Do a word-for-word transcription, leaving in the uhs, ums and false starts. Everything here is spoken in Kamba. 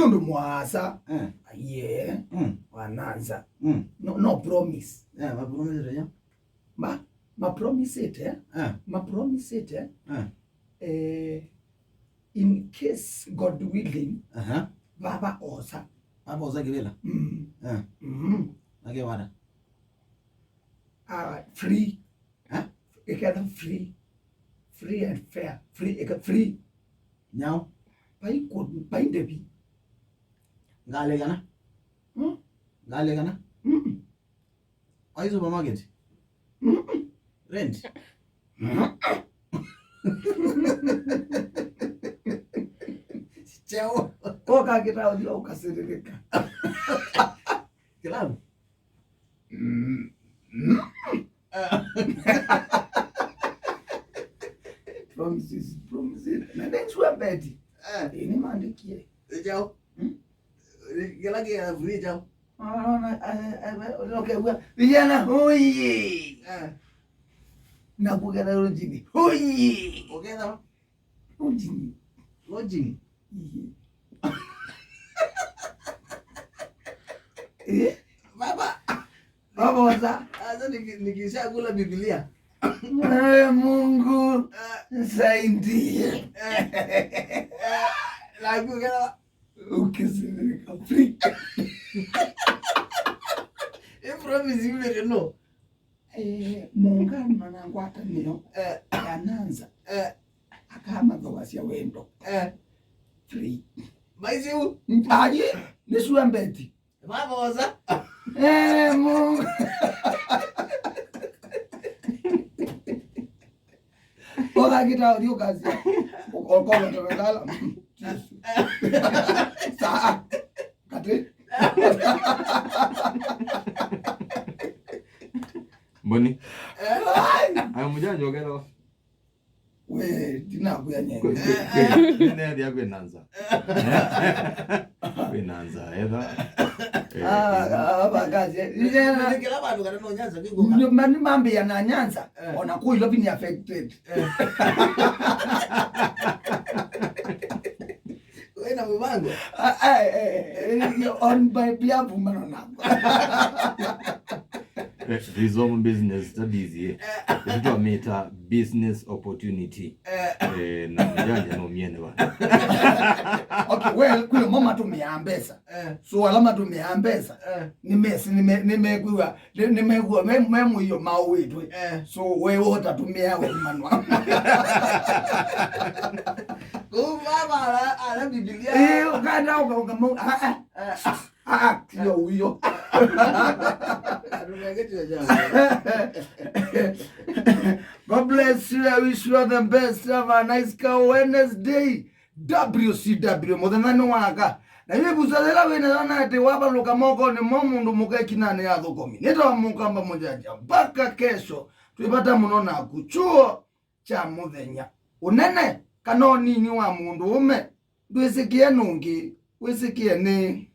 Mũndũ mũasa. Eh. Aye. Mm. Wananza. Mm. No, no promise. Eh, ma promise ya. Ma, ma promise it, eh? Eh. Ma promise it, eh? Eh. Eh, in case God willing, aha, vava osa. Vava osa kĩvĩla. Mm. Eh. Mm. Nake wada. Ah, free. Eh? Iketha free. Free and fair. Free, ika free. Nyau. Pai kũ, pai ndevi. Ngalekana. Hmm? Ngalekana. Mm. Ai supermarket. Mm. Rent. Chao. Koka kĩtaũthi ũkasĩrĩrĩka. Kĩlavu. Mm. Ah. Promises, promises. Na next one, Betty. Ah. Ĩĩ, nĩmandĩkie. Chao. Hmm? Kĩla kĩ free chao. Ah, no, no, eh, eh, eh, okay, well, vijana, hoye. Ah. Na kũgetha lodging. Hoye. Ũketha? Lodging. Lodging. Iye. Eh? Baba. Baba, wasa. Sasa niki-, nikishakula Biblia. Eh, Mungu, ah, nisaidie. Eh, eh, na kũgetha Ukisirika free. Ĩ promise yumĩte no? Eh, mũngano na ngwatanĩo, eh, ya Nyanza, eh, akamathoasya wendo. Eh. Free. Maisiu? Ayi, nĩ sure Betty. Vavosa. Eh, Mungu. Ũkakĩta ũthiĩ ũkasya. Ũkona tũmekala. Saa. Katĩ. Mboni. Ai. Aya mũjanja ũkethwa. We, ndinakwĩa nyene. Kwĩ, kwĩ, kwĩ, nĩnethĩa kwĩ na nza. Kwĩ na nza, etha. Eh, ah, eh, ah, bakazi. Nĩ kĩla vandũ kana no Nyanza, kĩngũka. Nĩ, ma-, nĩmambĩĩa na Nyanza, eh, ona kũilwa vini affected. Eh. Wĩna mũvango? Ah, ah, eh, eh, eh, on my behalf, manona. Eh, Rizoma Business Studies, eh. Ĩsu twamĩta business opportunity. Eh. Eh, na mũjanja no miene va. Okay, well, kwĩ mo matũmĩaa mbesa. Eh. So, ala matũmĩaa mbesa, eh, nĩmesi-, nĩme-, nĩmekwĩw'a, nĩ-, nĩmekwĩw'a me, me mũio maũĩtwe. Eh. So, we ũtatũmĩa we manwa. Kũu vava ala, ala Biblia. Eh, ũkaenda ũka-, ũka-, ah, ah. Eh. Ah, ah, kio uyo. God bless you. I wish you all the best. Have a nice ka Wednesday. W C W, mũthenya nĩ waka. Na yu ĩvusa yĩla wĩ nayo na atĩ wavalũka mokonĩ mo mũndũ mũka ĩkinanĩ ya thũkũmi. Nĩtawa Mũkamba Mũjanja. Mpaka kesho, twĩ vata mũno naku. Chuo kya mũthenya. Ũnene kana ũnini wa mũndũũme ndwĩsĩkĩe nũngĩ, wĩsĩkĩe nĩ